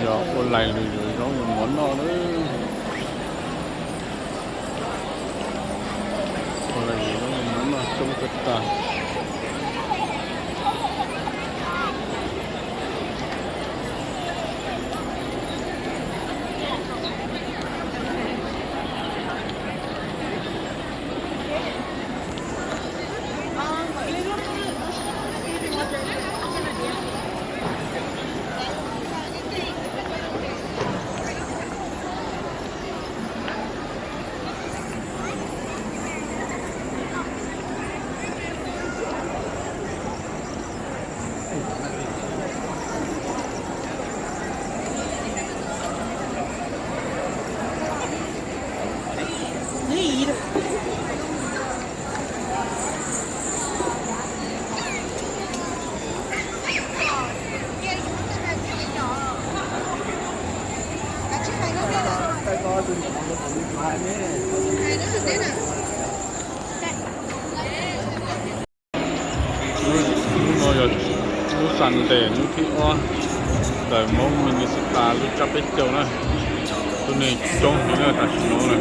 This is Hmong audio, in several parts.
Yog ua lais lwm yus zaub yus mov noj na. Ua lais lwm zaub yus mov noj coob tag tag. Hnub no yog lub Sunday hnub thib ob ntawm Hmoob Minnesota lub tsab peb caug na. Tus neeg coob heev na tam sim no na.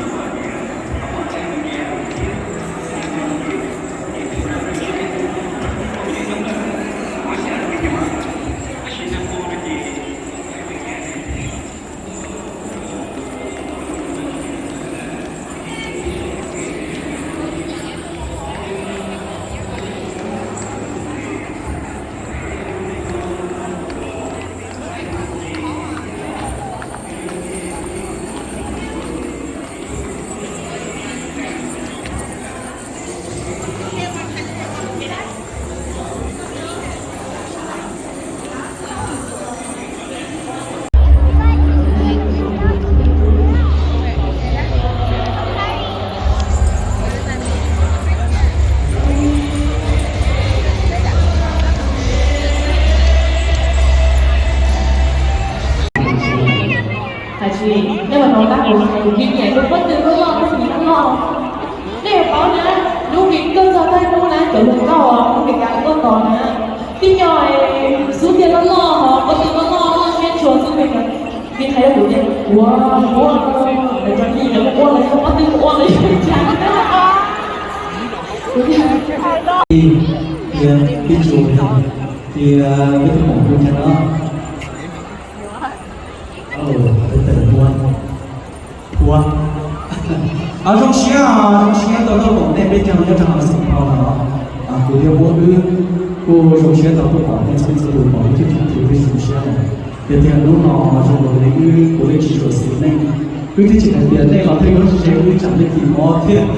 Hais tsis, nej mas no tab kuv kuv nyiam nyiam tus pob tw loj loj, tus pob tw loj loj. Nej yuav paub na, hnub Mes Kas txog tag hnub na, cov hluas nkauj hnub Mes Kas tuaj tos na, tib co xub ntiag loj loj, pob tw loj loj, loj siab tshua xwb Mes Kas. Nws hais rau kuv tias, ua, ua, lawv cov niam lawv mus ua lawv yog pob tw mus ua lawv yog cas. Tias peb tsis ua, tias peb tsis pom kuv cas no. Ua, ua, zoo siab, zoo siab tau tuaj pom nej peb cov nyob rau hauv Saint Paul no. Kuv thiab Huab wb kuj zoo siab tau tuaj pom nej txhua txhua tus, pom ib tug tug peb zoo siab na. Yog tias hnub no zoo li wb kuv yeej tsis tshua xav nej, wb twb tsis hais tias nej los tej hnub tsis ze wb tsam nej kis mob thiab.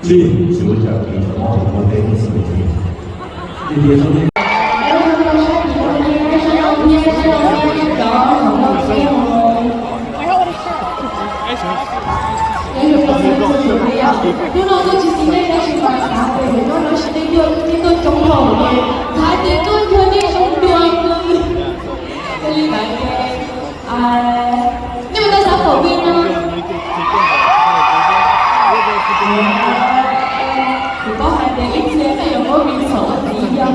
Li, tsis ua cas, kis mob ua teb ib txhis mus tsis. Li tias zoo li Hnub no tuaj tsis txiv neej, tuaj tsis pab xav, pem pem no lawv tsis tej tuaj, tuaj coob dhau, hais tias tuaj cuag nej zoo dua. Cia li ntawd ces nej puas tau xav pom vim no? Kuv paub hais tias ib txhia nej yuav muab vim txhaum ua txiv yog,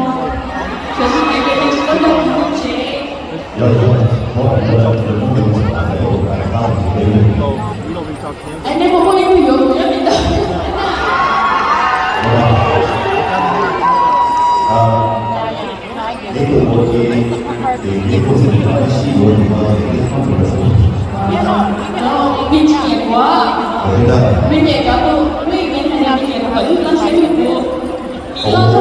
tsuas yog hais tias nej tsis tau tau kuv tsev. Es nej puas muaj ib tug yuav kuv nyob Mes Kas? Nws tsis nyiam kuv, nws nyiam cov tus, nws nyiam cov tus loj siab yug kuv, nws loj